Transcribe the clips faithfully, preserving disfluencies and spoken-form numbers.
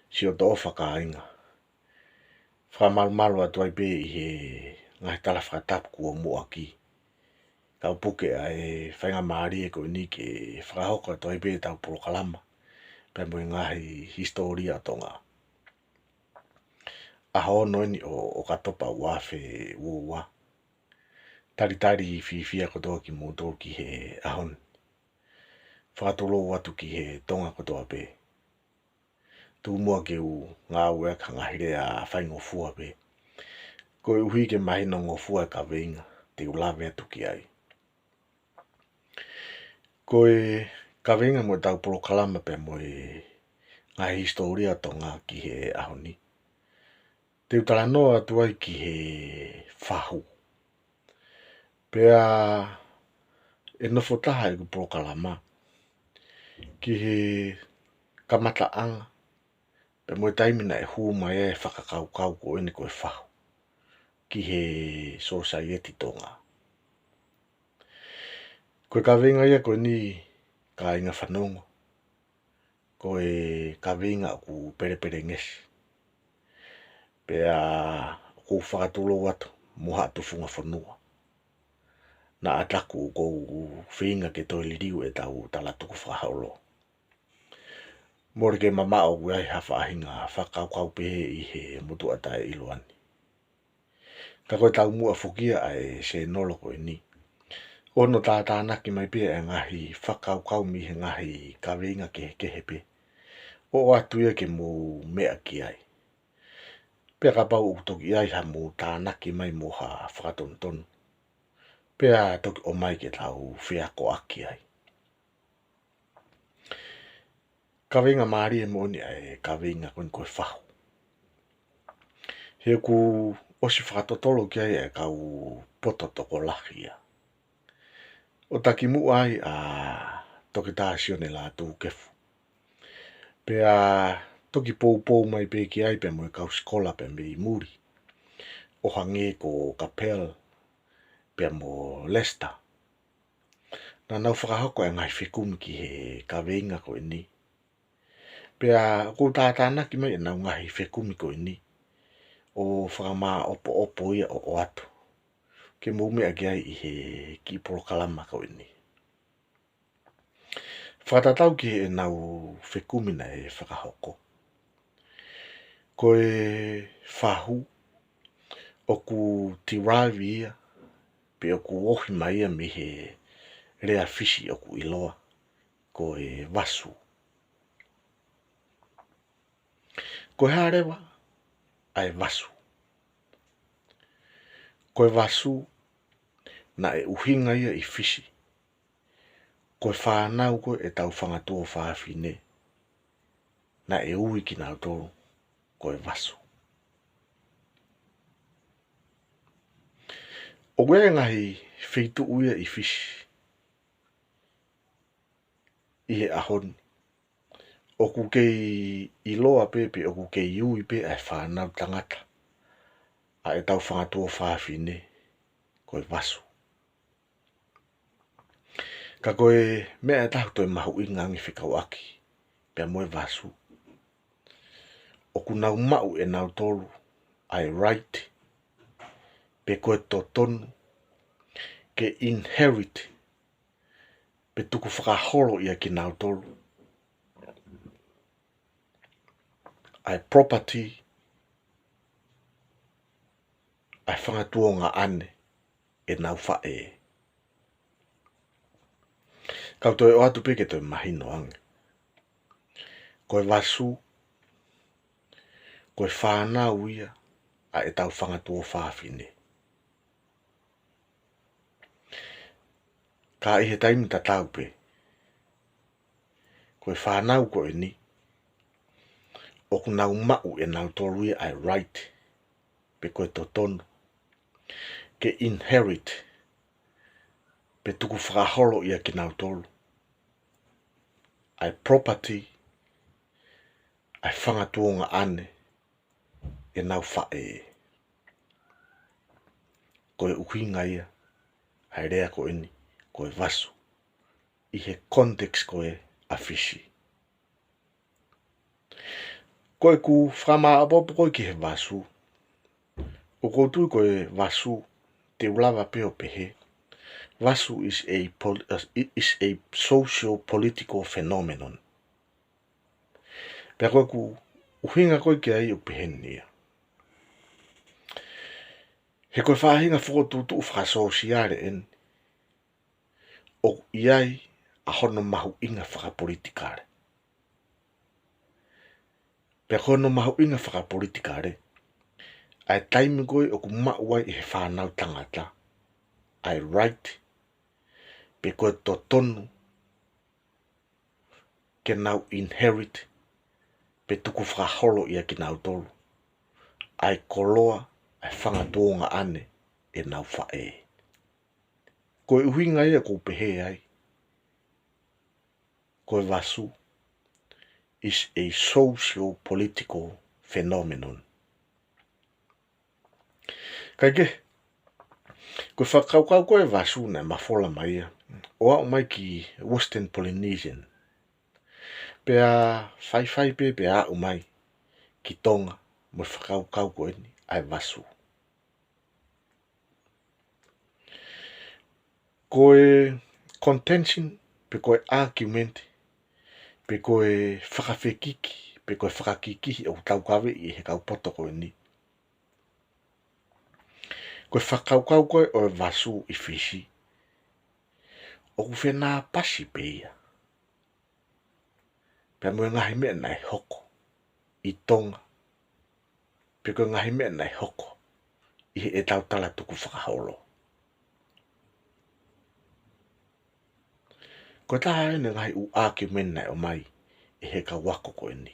Siʻotoʻofa kāinga. Fakamalumalu atu ai pē ʻi he ngaahi tala fakatapu kuo muʻaki. Kau puke ʻa e faingamālie ko eni ke fakahoko atu ai pē ʻetau polokalama pea mo e ngaahi hisitōlia ʻo Tonga. ʻAho ono eni ʻo ʻOkatopa ua afe ua ua. Talitali fiefia kotoa kimoutolu ki he ʻaho ni. Fakatulou atu ki he Tonga kotoa pē. Tuku muʻa ke u ngāueʻaki ha ngaahi lea faingofua pē, koeʻuhi ke mahinongofua e kaveinga te u lave atu ki ai. Ko e kaveinga mo ʻetau polokalama pea mo e ngaahi hisitōlia ʻo Tonga ki he ʻaho ni, te u talanoa atu ai ki he fahu. Pea ʻe nofo taha ʻeku polokalama ki he kamataʻanga pea mo e taimi naʻe hū mai ai e fakakaukau ko eni ko e fahu ki he sōsaieti Tonga. Ko e kaveinga ia ko eni, kāinga fanongo, ko e kaveinga ʻoku pelepelengesi. Pea ʻoku ou fakatulou atu mo Haʻa Tufunga Fonua. Naʻa taku ʻoku ou feinga ke toe liliu ʻetau tala tukufakaholo. Mole ke mamaʻo ʻoku ʻi ai ha faʻahinga fakakaukau pehē ʻi he motuʻa taʻeʻiloa ni. Ka ko e taumuʻa foki ia ʻa e sēnolo ko eni, ʻo hono tātānaki mai pē e ngaahi fakakaukau mei he ngaahi kaveinga kehekehe pē, ʻo ʻoatu ia ke mou meʻa ki ai. Pea kapau ʻoku toki ʻi ai ha mou tānaki mai mo ha fakatonutonu, pea toki ʻomai ke tau feakoʻaki ai. Kaveinga mālie moʻoni ʻa e kaveinga ko eni ko e fahu. He kuo ʻosi fakatotolo ki ai e kau poto tokolahi ia. ʻO takimuʻa ai ʻa Toketā Sione Lātūkefu. Pea toki poupou mai pē ki ai pea mo e kau sikola pea mei muli, ʻo hangē ko Capel pea mo Lester. Naʻa nau fakahoko e ngaahi fekumi ki he kaveinga ko eni. Pea ʻoku ou tātānaki mai ʻenau ngaahi fekumi ko eni ʻo fakamāʻopoʻopo ia ʻo ʻoatu ke mou meʻa ki ai ʻi he kiʻi polokalama ko eni. Fakatatau ki heʻenau fekumi naʻe fakahoko, ko e fahu ʻoku derive ia, pe ʻoku ohi mai ia mei he lea Fisi ʻoku ʻiloa ko e vasu. Ko e hā leva ʻa e vasu? Ko e vasu, naʻe ʻuhinga ia ʻi Fisi ko e fānau ko ē ʻetau fanga tuofāfine, naʻe ui kinautolu ko e vasu. ʻOku ʻi ai e ngaahi feituʻu ia ʻi Fisi ʻi he ʻaho ni ʻoku kei ʻiloa pē, pe ʻoku kei ui pē ʻa e fānau tangata ʻa ʻetau fanga tuofāfine ko e vasu. Ka ko e meʻa ʻe taha toe mahuʻinga ange fekauʻaki pea mo e vasu, ʻoku nau maʻu ʻe nautolu ʻa e right, pe ko e totonu, ke inherit, pe tukufakaholo ia kinautolu ʻa e property, ʻa e fanga tuongaʻane ʻenau faʻē. Kau toe ʻoatu pē ke toe mahino ange. Ko e vasu, ko e fānau ia ʻa ʻetau fanga tuofāfine. Ka ʻi he taimi tatau pē, ko e fānau ko eni, ʻoku nau maʻu ʻe nautolu ia ʻa e right, pe ko e totonu, ke inherit, pe tukufakaholo ia kinautolu ʻa e property, ʻa e fanga tuongaʻane ʻenau faʻē. Ko e ʻuhinga ia ʻa e lea ko eni ko e vasu, ʻi he context ko ē ʻa Fisi. Ko ʻeku fakamāʻopoʻopo ko ē ki he vasu, ʻoku ou tui ko e vasu, te u lava pē ʻo pehē, vasu is a pol-, uh, is a socio-political phenomenon. Pea ko ʻeku ʻuhinga ko ē ki ai ʻoku peheni ia. He ko e faʻahinga fokotuʻutuʻu fakasōsiale eni ʻoku ʻi ai ʻa hono mahuʻinga fakapolitikale. Pea ko hono mahuʻinga fakapolitikale, ʻa e taimi ko ē ʻoku maʻu ai ʻe he fānau tangata ʻa e right, pe ko e totonu ke nau inherit, pe tukufakaholo ʻia kinautolu ʻa e koloa, ʻa e fanga tuonga ʻane ʻenau faʻē. Ko e ʻuhinga ia ʻoku ou pehē ai, ko e vasu is a socio-political phenomenon. Kae kehe, ko e fakakaukau ko ē vasu naʻe mafola mai ia ʻo aʻu mai ki Western Polynesian. Pea faifai pē pea aʻu mai ki Tonga mo e fakakaukau ko eni ʻa e vasu. Ko e contention, pe ko e argument, pe ko e fakafekiki, pe ko e fakakikihi ʻoku taukaveʻi ʻe he kau poto ko eni, ko e fakakaukau ko ē ʻo e vasu ʻi Fisi, ʻoku fenāpasi pē ia pea mo e ngaahi meʻa naʻe hoko ʻi Tonga, pe ko e ngaahi meʻa naʻe hoko ʻi heʻetau talatukufakaholo. Ko e taha eni e ngaahi ʻū argument naʻe ʻomai ʻe he kau ako ko eni.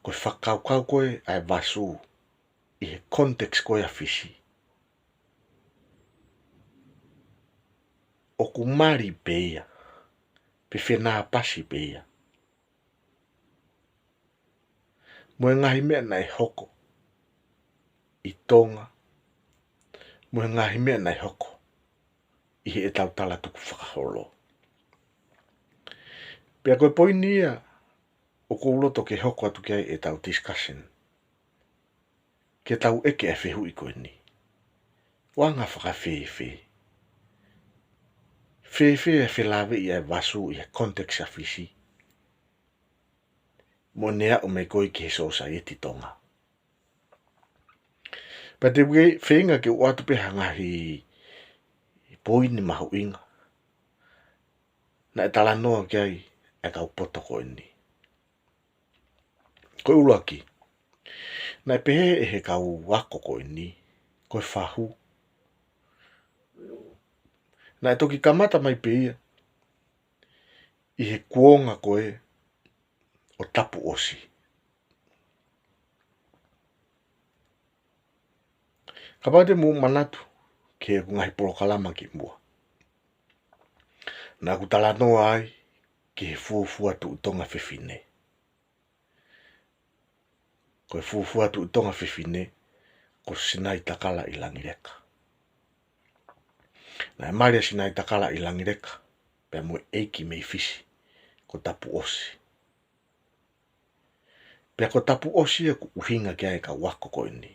Ko e fakakaukau ko ē ʻa e vasu ʻi he context ko ē ʻa Fisi, ʻoku mali pē ia, pe fenāpasi pē ia mo e ngaahi meʻa naʻe hoko ʻi Tonga, mo e ngaahi meʻa naʻe hoko ʻi heʻetau talatukufakaholo. Pea ko e poini ia ʻoku ou loto ke hoko atu ki ai ʻetau discussion, ke tau ʻeke ʻa e fehuʻi ko eni. ʻOku anga fakafēfē? Fēfē e felāveʻi ʻa e vasu ʻi he context ʻa Fisi mo ʻene aʻu mai ko ē ki he sōsaieti Tonga? Pea te u feinga ke u ʻoatu pē ha ngaahi poini mahuʻinga naʻe talanoa ki ai ʻa e kau poto ko eni. Ko e ʻuluaki, naʻe pehē ʻe he kau ako ko eni, ko e fahu naʻe toki kamata mai pē ia ʻi he kuonga ko ē ʻo Tapuʻosi. Kapau te mou manatu ki heʻeku ngaahi polokalama kimuʻa, naʻa ku talanoa ai ki he fuofua Tuʻi Tonga Fefine. Ko e fuofua Tuʻi Tonga Fefine ko Sinaitakala-ʻi-Langileka. Naʻe mali ʻa Sinaitakala-ʻi-Langileka pea mo e ʻeiki mei Fisi, ko Tapuʻosi. Pea ko Tapuʻosi ia ʻoku ʻuhinga ki ai e kau ako ko eni.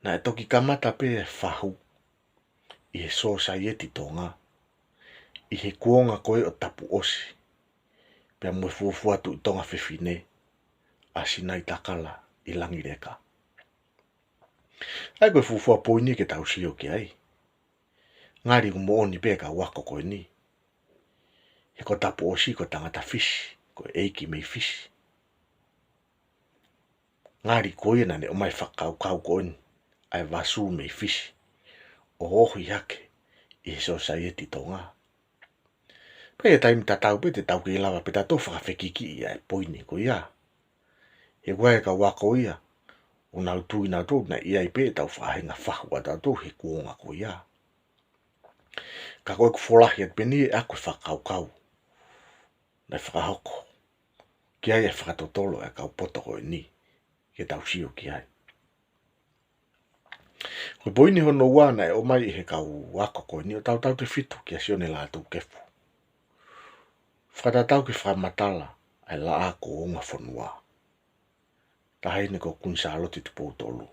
Naʻe toki kamata pē e fahu ʻi he sōsaieti Tonga ʻi he kuonga ko ē ʻo Tapuʻosi pea mo e fuofua Tuʻi Tonga Fefine, ʻa Sinaitakala-ʻi-Langileka. ʻA ia ko e fuofua poini ke tau sio ki ai. Ngali ʻoku moʻoni pē e kau ako ko eni, he ko Tapuʻosi ko e tangata Fisi, ko e ʻeiki mei Fisi. Ngali ko ia naʻa ne ʻomai e fakakaukau ko eni ʻa e vasu mei Fisi ʻo ohi hake ʻi he sōsaieti Tonga. Pea ʻi he taimi tatau pē te tau kei lava pē tautolu ʻo fakafekikiʻi ʻa e poini ko ia. He ʻoku ʻi ai e kau ako ia ʻoku nau tui nautolu naʻe ʻi ai pē ʻetau faʻahinga fahu ʻatautolu he kuonga ko ia. Ka ko ʻeku folahi atu pē eni ʻa e ako e fakakaukau naʻe fakahoko ki ai e fakatotolo ʻa e kau poto ko eni, ke tau sio ki ai. Ko e poini hono ua naʻe ʻomai ʻe he kau ako ko eni ʻo tautautefito kia Sione Lātūkefu. Fakatatau ki he fakamatala ʻa e Laʻā kuo Ungafonua, Taʻahine ko Kuini Sālote Tupou Tolu.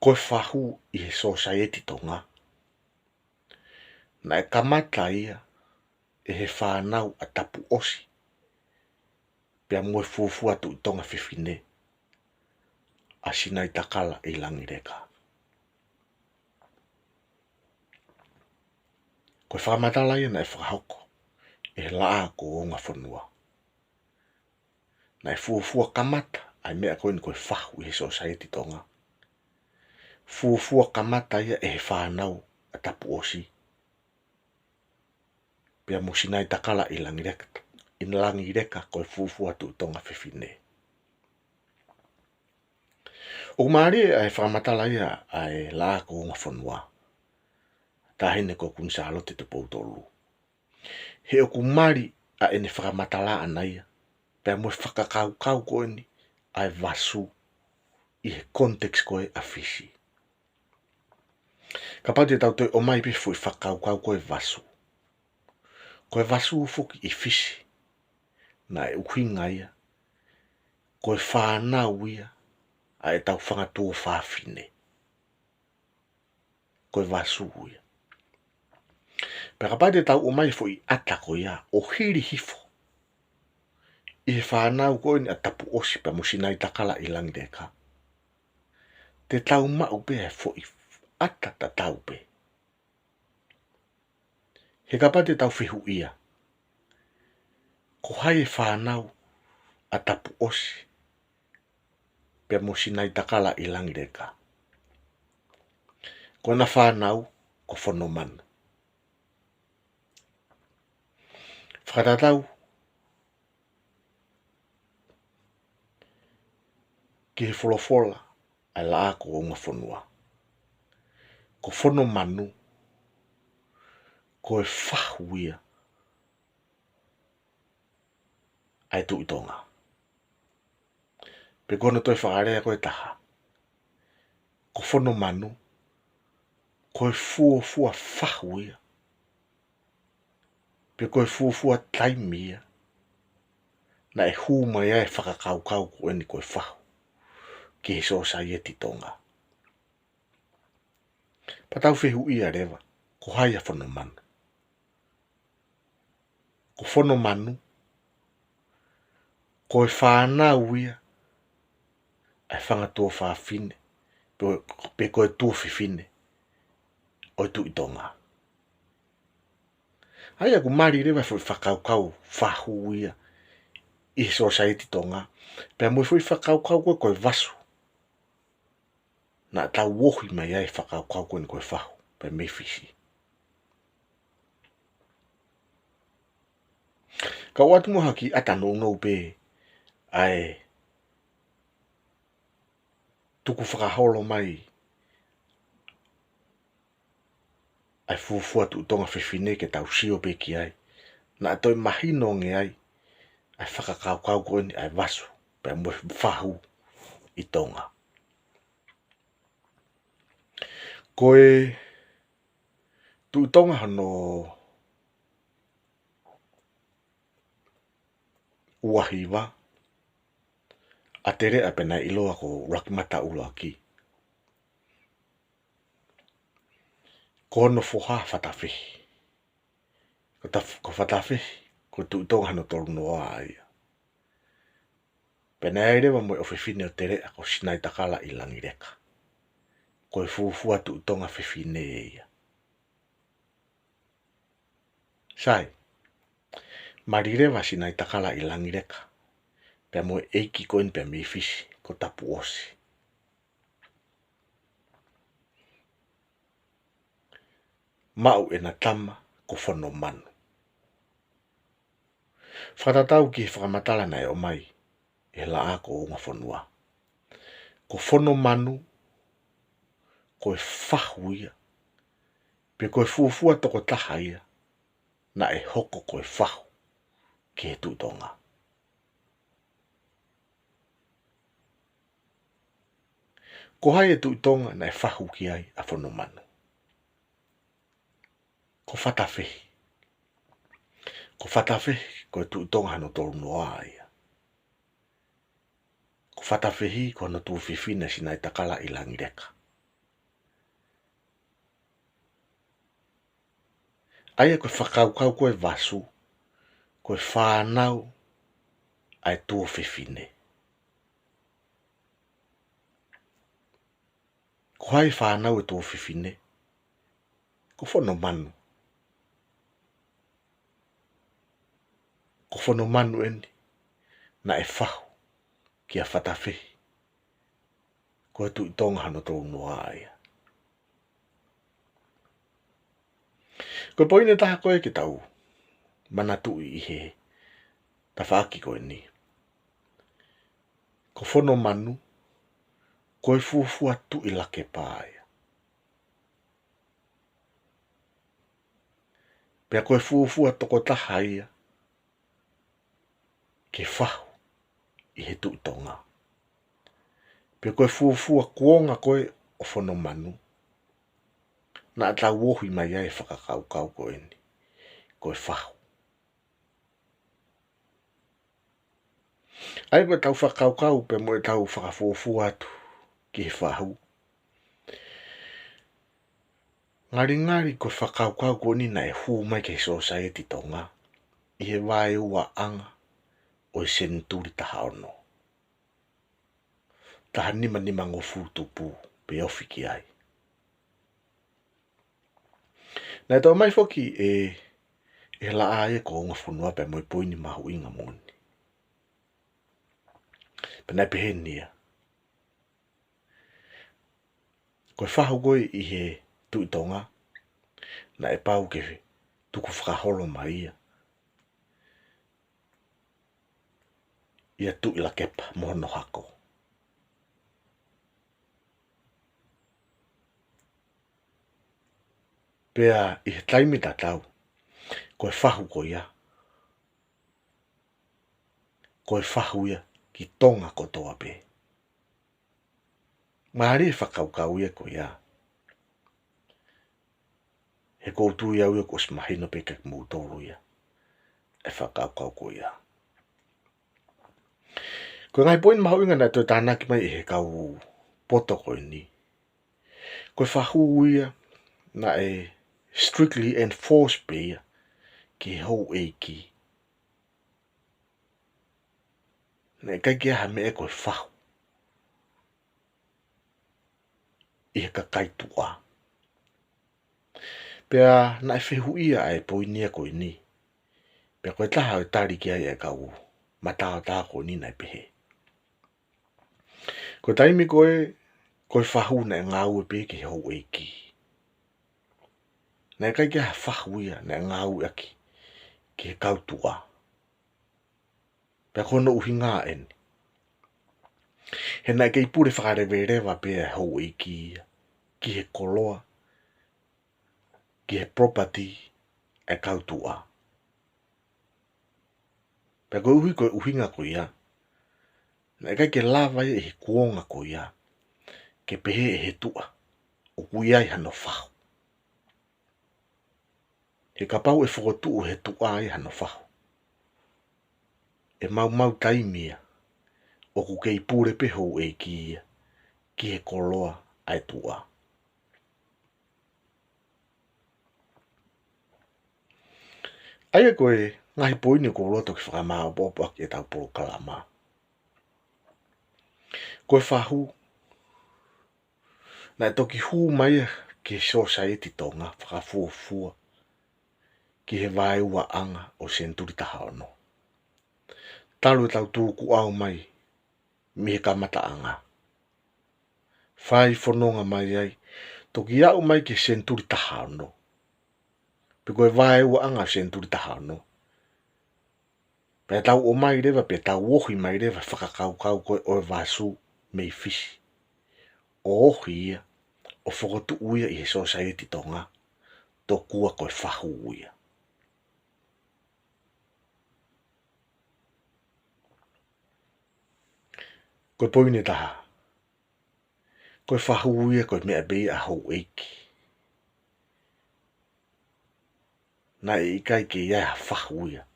Ko e fahu ʻi he sōsaieti Tonga, naʻe kamata ia ʻe he fānau ʻa Tapuʻosi pea mo e fuofua Tuʻi Tonga Fefine, ʻa Sinaitakala ʻi Langileka. Ko e fakamatala ia naʻe fakahoko ʻe he Laʻā kuo Ungafonua. Naʻe fuofua kamata ʻa e meʻa ko eni ko e fahu ʻi he sōsaieti Tonga. Fuofua kamata ia ʻe he fānau ʻa Tapuʻosi pea mo Sinaitakala ʻi Langileka, ʻi Langileka ko e fuofua Tuʻi Tonga Fefine. ʻOku mālie ʻa e fakamatala ia ʻa e Laʻā kuo Ungafonua, Taʻahine ko Kuini Sālote Tupou Tolu, he ʻoku mali ʻa ʻene fakamatala ʻana ia pea mo e fakakaukau ko eni ʻa e vasu ʻi he context ko ē ʻa Fisi. Kapau te tau toe ʻomai pē foʻi fakakaukau ko e vasu. Ko e vasu foki ʻi Fisi, naʻe ʻuhinga ia ko e fānau ia ʻa ʻetau fanga tuofāfine. Ko e vasu ia. Pea kapau te tau ʻomai foʻi ʻata ko ia ʻo hili hifo ʻi he fānau ko eni ʻa Tapuʻosi pea mo Sinaitakala ʻi Langileka, te tau maʻu pē ʻa e foʻi ʻata tatau pē. He kapau te tau fehuʻia, ko hai e fānau ʻa Tapuʻosi pea mo Sinaitakala ʻi Langileka? Ko ʻena fānau ko Fonomanu. Fakatatau ki he folofola ʻa e Laʻā kuo Ungafonua, ko Fonomanu ko e fahu ia ʻa e Tuʻi Tonga. Pe ko hono toe fakalea ko e taha, ko Fonomanu ko e fuofua fahu ia, pe ko e fuofua taimi ia naʻe hū mai ai e fakakaukau ko eni ko e fahu ki he sōsaieti Tonga. Pea tau fehuʻia leva, ko hai ʻa Fonomanu? Ko Fonomanu ko e fānau ia ʻa e fanga tuofāfine pe, pe ko e tuofefine ʻo e Tuʻi Tonga. ʻA ia ʻoku mali leva e foʻi fakakaukau fahu ia ʻi he sōsaieti Tonga pea mo e foʻi fakakaukau ko ē ko e vasu. Naʻa tau ohi mai ai e fakakaukau ko eni ko e fahu pea mei Fisi. Ka ʻoatu mo ha kiʻi ʻata nounou pē ʻa e tukufakaholo mai ʻa e fuofua Tuʻi Tonga Fefine ke tau sio pē ki ai, naʻa toe mahino ange ai ʻa e fakakaukau ko eni ʻa e vasu pea mo e fahu ʻi Tonga. Ko e Tuʻi Tonga hono ua hiva, ʻa Teleʻa pea naʻe ʻiloa ko ʻUluakimata ʻUluaki, ko hono foha Fatafehi. Ko Taf-, ko Fatafehi ko e Tuʻi Tonga hono tolu noa ia. Pea naʻe ʻi ai leva mo e ʻofefine ʻo Teleʻa ko Sinaitakala ʻi Langileka. Ko e fuofua Tuʻi Tonga Fefine ia. Sai, mali leva Sinaitakala ʻi Langileka pea mo e ʻeiki ko eni pea mei Fisi ko Tapuʻosi. Maʻu ʻena tama ko Fonomanu. Fakatatau ki he fakamatala naʻe ʻomai ʻe he Laʻā kuo Ungafonua, ko Fonomanu ko e fahu ia, pe ko e fuofua tokotaha ia naʻe hoko ko e fahu ki he Tuʻi Tonga. Ko hai e Tuʻi Tonga naʻe fahu ki ai ʻa Fonomanu? Ko Fatafehi. Ko Fatafehi, ko e Tuʻi Tonga hono tolu noa ia. Ko Fatafehi, ko hono tuofefine Sinaitakala ʻi Langileka. ʻA ia ko e fakakaukau ko e vasu, ko e fānau ʻa e tuofefine. Ko hai fānau e tuofefine? Ko Fonomanu. Ko Fonomanu eni naʻe fahu kia Fatafehi, ko e Tuʻi Tonga hono tolu noa ia. Ko e poini ʻe taha ko ē ke tau manatuʻi ʻi he tafaʻaki ko eni. Ko Fonomanu, ko e fuofua Tuʻi Lakepa ia. Pea ko e fuofua tokotaha ia ke fahu ʻi he Tuʻi Tonga. Pea ko e fuofua kuonga ko ē ʻo Fonomanu, naʻa tau ohi mai ai e fakakaukau ko eni, ko e fahu. ʻA ia ko ʻetau fakakaukau pea mo ʻetau fakafuofua atu ki he fahu, ngalingali ko e fakakaukau ko eni naʻe hū mai ki he sōsaieti Tonga ʻi he vaeuaʻanga ʻo e senituli taha ono. Taha nima nimangofulu tupu pe ofi ki ai. Naʻe tau mai foki ʻe, ʻe Laʻā ia ko Ongofonua pea mo e poini mahuʻinga moʻoni. Pea naʻe pehē ni ia. Ko e fahu ko ē ʻi he Tuʻi Tonga, naʻe pau ke tukufakaholo mai ia ʻia Tuʻi Lakepa mo hono hako. Pea ʻi he taimi tatau, ko e fahu ko ia, ko e fahu ia ki Tonga kotoa pē. Mālie e fakakaukau ia ko ia. He ʻoku ou tui au ia kuo ʻosi mahino pē kiate kimoutolu ia e fakakaukau ko ia. Ko e ngaahi poini mahuʻinga naʻe toe tānaki mai ʻe he kau poto ko eni, ko e fahu ia naʻe strictly enforced pē ia ki he houʻeiki. Naʻe ʻikai ke ʻi ai ha meʻa ko e fahu ʻi he kakai tuʻa. Pea naʻe fehuʻia ʻa e poini ia ko eni. Pea ko e taha ʻo e tali ki ai ʻa e kau mataotao ko eni naʻe pehē, ko e taimi ko ē, ko e fahu naʻe ngāue pē ki he houʻeiki. Naʻe ʻikai ke ʻi ai ha fahu ia naʻe ngāueʻaki ki he kau tuʻa. Pea ko hono ʻuhinga eni, he naʻe kei pule fakaleveleva pē ʻa e houʻeiki ia ki he koloa, ki he property ʻa e kau tuʻa. Pea koeʻuhi ko e ʻuhinga ko ia, naʻe ʻikai ke lava ia ʻi he kuonga ko ia ke pehē ʻe he tuʻa ʻoku ʻi ai hano fahu. He kapau ʻe fokotuʻu ʻe he tuʻa ia hano fahu, ʻe maumau taimi ia ʻoku kei pule pē houʻeiki ia ki he koloa ʻa e tuʻa. ʻA ia ko e ngaahi poini ʻoku ou loto ke fakamāopoopo ʻaki ʻetau polokalama. Ko e fahu, naʻe toki hū mai ia ki he sōsaieti Tonga fakafuofua ki he vaeuaʻanga ʻo e senituli taha ono. Talu ʻetau tukuʻau mai mei he kamataʻanga, fai fononga mai ai, toki aʻu mai ki he senituli taha ono, pe ko e vaeuaʻanga ʻo e senituli taha ono, pea tau ō mai leva, pea tau ohi mai leva fakakaukau ko ē ʻo e vasu mei Fisi, ʻo ohi ia ʻo fokotuʻu ia ʻi he sōsaieti Tonga, tokua ko e fahu ia. Ko e poini ʻe taha, ko e fahu ia ko e meʻa pē ia ʻa houʻeiki. Naʻe ʻikai ke ʻi ai ha fahu ia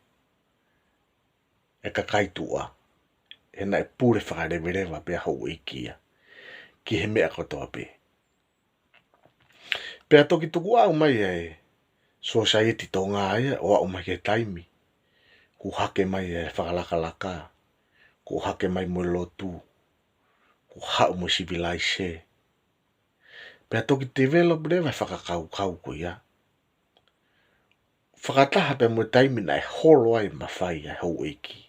e kakai tuʻa, he naʻe pule fakaleveleva pē ʻa houʻeiki ia ki he meʻa kotoa pē. Pea toki tukuʻau mai ʻa e sōsaieti Tonga ia ʻo aʻu mai ki he taimi kuo hake mai ʻa e fakalakalaka, kuo hake mai mo e lotu, kuo haʻu mo e sivilaise. Pea toki develop leva e fakakaukau ko ia, fakataha pea mo e taimi naʻe holo ai e mafai ʻa e houʻeiki.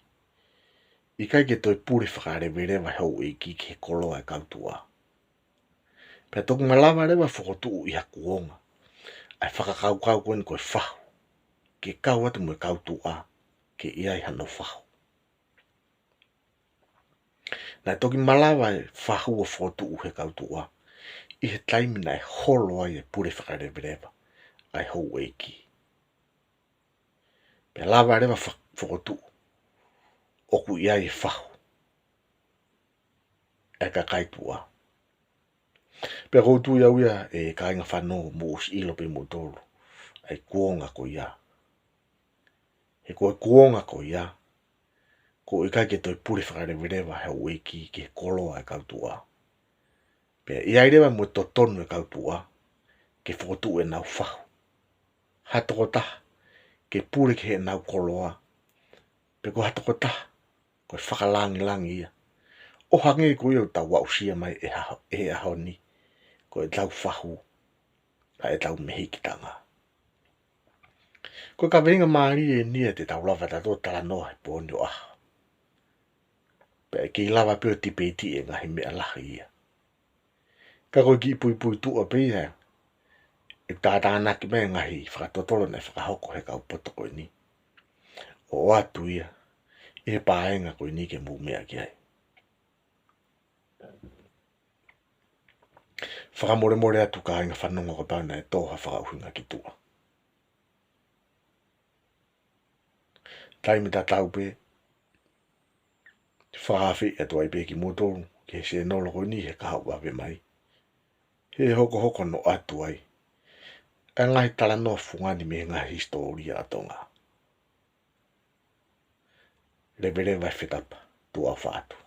ʻIkai ke toe pule fakaleveleva e houʻeiki ki he koloa e kau tuʻa. Pea toki malava leva fokotuʻu ʻi ha kuonga ʻa e fakakaukau ko eni ko e fahu, ke kau atu mo e kau tuʻa, ke ʻi ai hano fahu. Naʻe toki malava e fahu ʻo fokotuʻu he kau tuʻa ʻi he taimi naʻe holo ai e pule fakaleveleva ʻa e houʻeiki. Pea lava leva fa-, fokotuʻu ʻoku ʻi ai e fahu ʻa e kakai tuʻa. Pea ʻoku ou tui au ia, ʻe kāinga fanongo, mou ʻosi ʻilo pē moutolu ʻa e kuonga ko ia. He ko e kuonga ko ia, ʻoku ʻikai ke toe pule fakaleveleva he houʻeiki ki he koloa e kau tuʻa. Pea ʻi ai leva mo e totonu e kau tuʻa ke fokotuʻu ʻenau fahu. Ha tokotaha ke pule ki heʻenau koloa, pe ko ha tokotaha ko e fakalāngilangi ia, ʻo hangē ko ia ʻoku tau aʻusia mai ʻe ha-, ʻe he ʻaho ni, ko ʻetau fahu, ʻa ʻetau mehikitanga. Ko e kaveinga mālie eni ia te tau lava tautolu ʻo talanoa he pō ni ʻo ʻaho. Pea ʻe kei lava pē ʻo tipeitiʻi e ngaahi meʻa lahi ia. Ka ko e kiʻi puipuituʻa pē ia ʻe tātānaki mai e ngaahi fakatotolo naʻe fakahoko he kau poto ko eni, ʻo ʻoatu ia ʻi he paenga ko eni ke mou meʻa ki ai. Fakamolemole atu kāinga fanongo kapau naʻe tō ha fakaʻuhinga ki tuʻa. Taimi tatau pē, fakaafeʻi atu ai pē kimoutolu ki he sēnolo ko eni he kahaʻu vave mai, he hokohoko noa atu ai ʻa e ngaahi talanoa fungani mei he ngaahi hisitōlia ʻa Tonga. Leveleva e fetapa, tuʻa ʻofa atu.